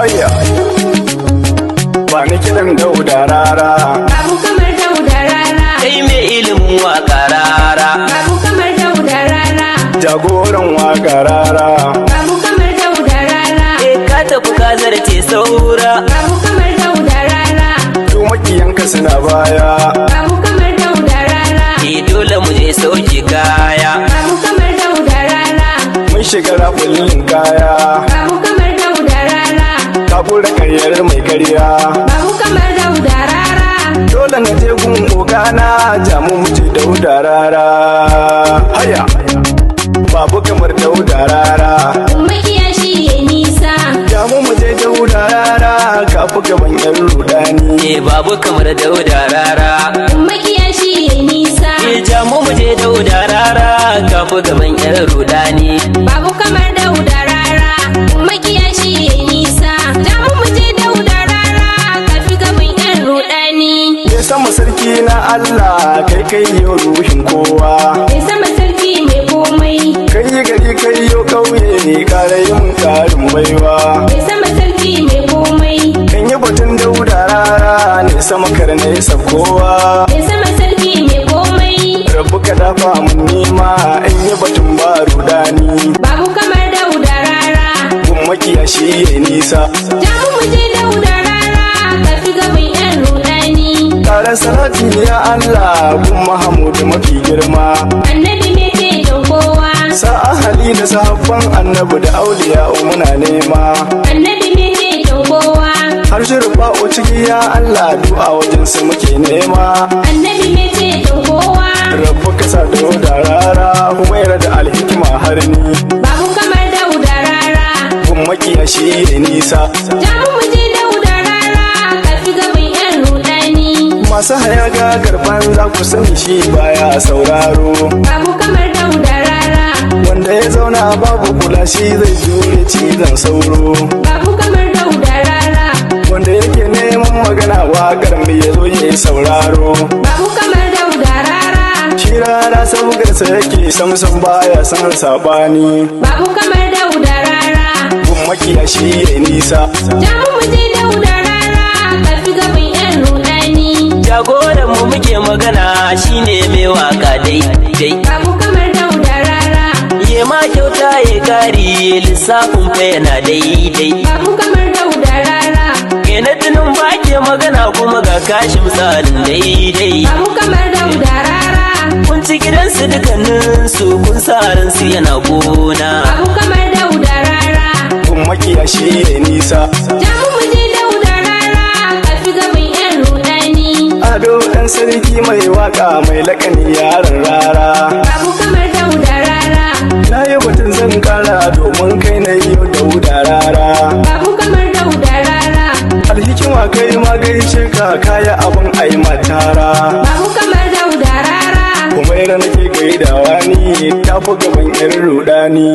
Hayya, ba ni kiɗan Dauda Rara. Babu kamar Dauda Rara. Kai mai ilimin waka Rara. Babu kamar Dauda Rara. Jagoran waka Rara. Babu kamar Dauda Rara. Eh, ka tafi ka zarce saura. Babu kamar Dauda Rara. Su makiyanka suna baya. Babu kamar Dauda Rara. Eh, dole mu je sauke kaya. Babu kamar Dauda Rara. Mun shiga rafin kaya. Babu kamar Dauda Rara. Ka kura karyar mai karya. Babu kamar Dauda Rara. Dole na je gun ogana, jamu mu ce Dauda Rara. Haya, babu kamar Dauda Rara. Makiya shi ya nisa. Jamu mu je Dauda Rara, kafi gaban yan rudani. Eh, babu kamar Dauda Rara. Makiya shi ya nisa. Eh, jamu mu je Dauda Rara, kafi gaban yan rudani. Babu kamar Dauda Rara. Makiya shi ya nisa. Jamu mu je Dauda Rara. Kafi gaban yan rudani. Ya sama sarki na Allah, kai kai yau ruhin kowa. Mai sama sarki mai komai. Kai yi gari kai yau kauye, kara yin karin baiwa. Mai sama sarki mai komai. Kan yi batun Dauda Rara ne sama kar nesa kowa. Mai sama sarki mai komai. Rabu ka dafa mun nima in yi batun ba rudani. Babu kamar Dauda Rara. Gun makiya shi ya nisa. Jamu mu je Dauda Rara. Kafi gaban yan rudani. Karan salati ya Allah gun Mahamudu mafi girma. Annabi mai ceton kowa. Sa'a hali da sahabban annabi da auliya muna nema. Annabi mai ceton kowa. Har shirfa'u ciki ya Allah, du'a wajen su muke nema. Annabi mai ceton kowa. Rabu ka sa Dauda Rara, Humaira da alhikima har ni. Babu kamar Dauda Rara. Gun makiya shi ya nisa. Jamu mu je Dauda Rara. Kafi gaban yan rudani. Masu hayaga garban za ku sani shi baya sauraro. Babu kamar Dauda Rara. Wanda ya zauna babu kula shi zai jure cizon sauro. Babu kamar Dauda Rara. Wanda yake neman magana waƙar mai ya zo ya yi sauraro. Babu kamar Dauda Rara. Shi Rara sabgarsa yake samsam baya son saɓani. Babu kamar Dauda Rara. Gun makiya shi ya nisa. Jamu mu je Dauda Rara. Kafi gaban yan rudani. Jagoran mu muke magana, shine mai waka dai dai. Babu kamar Dauda Rara. Ye ma kyauta ya kari, lissafin fa yana daidai. Babu kamar Dauda Rara. Ke na tunin ba ke magana, kuma ga kashi misalin daidai. Babu kamar Dauda Rara. Kun ci gidansu dukkaninsu, kun sa ransu yana gona. Babu kamar Dauda Rara. Gun makiya shi ya nisa. Jamu mu je Dauda Rara. Kafi gaban yan rudani. Ado ɗan sarki mai waka mai lakani yaron Rara. Babu kamar Dauda Rara. Na yi batun zan kara domin kai na yi Dauda Rara. Babu kamar Dauda Rara. Alhikima kai ma gaishe ka, kaya abin ai matara. Babu kamar Dauda Rara. Humaira nake gaidawa ni, tafi gaban yan rudani.